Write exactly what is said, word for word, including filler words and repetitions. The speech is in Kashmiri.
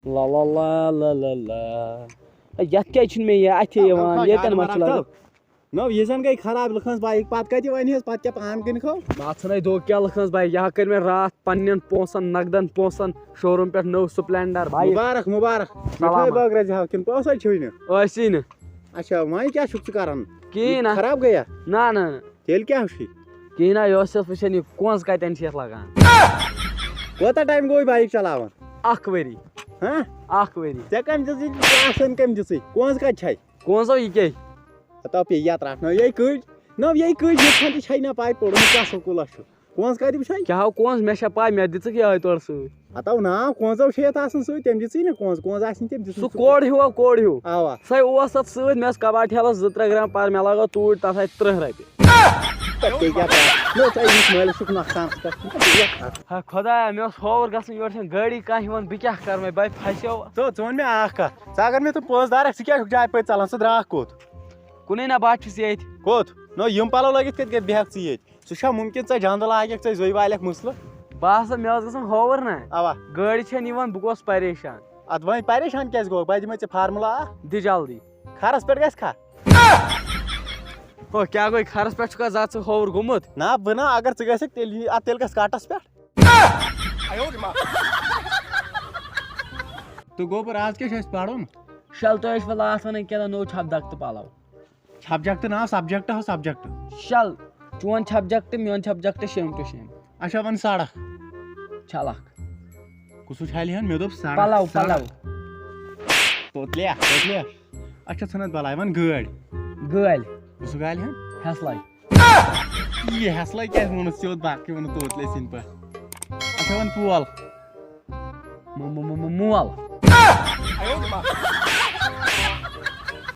لا لا لا لا لا لا۔ ہے، یتھ کیازِ چھُنہٕ مےٚ یہِ اَتھِ یِوان؟ ییٚتٮ۪ن ما چھُ لگان؟ نو، یہِ زن گٔے خراب لُکن ہٕنٛز بایک۔ پتہٕ کتہِ ونہِ ہس، پتہٕ کیٛاہ پان کٕنکھو؟ بہٕ ژھٕنے دھوکہ کیٛاہ لُکن ہٕنٛز بایک؟ یہِ ہا کٔر مےٚ راتھ پننٮ۪ن پونٛسن، نقدن پونٛسن، شو روٗم پٮ۪ٹھ نٔو سپلینڈر بایک۔ مبارک، مبارک۔ سلام۔ مِٹھٲے بٲگرا زِ ہا کِنہٕ پونٛسے چھُے نہٕ؟ ٲسی نہٕ۔ اچھا، وۄنۍ کیٛاہ چھُکھ ژٕ کران؟ کِہیٖنۍ نہ۔ خراب گٔیا؟ نہ، نہ، نہ۔ تیٚلہِ کیٛاہ چھُے؟ کِہیٖنۍ نہ، یہِ اوس یَتھ وٕچھان، یہِ کونٛز کَتٮ۪ن چھِ یَتھ لَگان۔ کوتاہ ٹایم گوٚو یہِ بایِک چلاوان؟ اَکھ ؤری۔ ہاں؟ اَکھ ؤری۔ ژےٚ کٔمۍ دِژٕے؟ ژےٚ آسان کٔمۍ دِژٕے؟ کونٛز کَتہِ چھَے؟ کونٛزو یہِ کیٛاہ؟ ہَتاو پیٚیہِ یَتھ رَٹھ۔ نہ، یہِ کٔج۔ نہ، یہِ کٔج، یِتھ کٔنۍ تہِ چھَے نہ پَے، پوٚرمُت کیٛاہ سکوٗلَس چھُ۔ کونٛز کَتہِ وٕچھے؟ کیٛاہ ہاو کونٛز؟ مےٚ چھےٚ پَے، مےٚ دِژٕکھ یِہوٚے تورٕ سۭتۍ۔ ہَتاو ناو، کونٛزو چھے یَتھ آسان سۭتۍ، تٔمۍ دِژٕے نہٕ کونٛز، کونٛز آسہِ نہٕ تٔمۍ دِژٕے سُہ نہٕ۔ کوڑ ہیوٗ ہا، کوڑ ہیوٗ۔ اَوا۔ سۄے اوس تَتھ سۭتۍ، مےٚ ٲس کَباڑ ٹھیلَس زٕ ترٛےٚ گرٛام پَر، مےٚ لَگٲو توٗرۍ تَتھ اَتہِ ترٛہ رۄپیہِ۔ تہٕ بیٚیہِ کیٛاہ پَتہ؟ نہ، ژٕ أمِس مٲلِس چھُکھ نۄقصانَس پٮ۪ٹھ۔ ہا خۄدایا، مےٚ اوس ہووُر گژھُن، یورٕ چھَنہٕ گٲڑی کانٛہہ یِوان، بہٕ کیٛاہ کَرٕ وۄنۍ؟ بَے پھَسیو۔ تو ژٕ وَن مےٚ اَکھ کَتھ، ژٕ اگر مےٚ تِم پونٛسہٕ دَرَکھ، ژٕ کیٛازِ چھُکھ جایہِ پٔتۍ ژَلان؟ ژٕ درٛاکھ کوٚت؟ کُنُے نہ، بہٕ ہا چھُس ییٚتہِ۔ کوٚت؟ نہ، یِم پَلو لٲگِتھ کَتہِ بیٚہَکھ ژٕ ییٚتہِ؟ سُہ چھا مُمکِن ژےٚ جَنٛد لاگَکھ، ژےٚ زٔے والٮ۪کھ مٕسلہٕ؟ بہٕ ہسا، مےٚ اوس گژھُن ہووُر نہ۔ اَوا۔ گٲڑۍ چھَنہٕ یِوان، بہٕ گوس پریشان۔ اَدٕ وۄنۍ پریشان کیٛازِ گوٚو؟ بہٕ دِمَے ژےٚ فارمولا اَکھ۔ دِ جلدی۔ کھرَس پٮ۪ٹھ گژھِ کھا؟ ہو، کیٛاہ گوٚو، کھرَس پٮ۪ٹھ چھُکھا زیادٕ ژٕ ہووُر گوٚمُت؟ نہ، بہٕ نہ، اگر ژٕ گژھکھ تیٚلہِ یی، اَدٕ تیٚلہِ گژھِ کَٹَس پٮ۪ٹھ۔ تہٕ گوٚبُر، آز کیٛاہ چھُ اَسہِ پَرُن؟ شل تۄہہِ ٲسۍ وۄنۍ لاتھ وَنان کینٛہہ نوٚو چھَپھ دَکتہٕ پَلو۔ چھَپھ جَکتہٕ ناو، سَبجَکٹ ہا سَبجَکٹ۔ شل، چون چھَپھ جَکتہٕ، میون چھَپھ جَکتہٕ، same to same۔ اچھا، وَن سَڑک۔ چھَلَکھ۔ کُس چھَلہِ ہَن؟ مےٚ دوٚپ سَڑک، پَلو، سَڑک۔ پَلو۔ توتلے، توتلے۔ اچھا، ژھٕنَتھ بَلاے، وَن گٲڑۍ۔ گٲلۍ۔ کُس گالہِ ہَن؟ ہٮ۪سلاے۔ یہِ ہٮ۪سلاے کیٛازِ ووٚنُتھ سیوٚد، باقٕے ووٚنُتھ توتلے سٕنٛدۍ پٲٹھۍ۔ اچھا، وَن پول۔ م-، م-، م-، م-، مول۔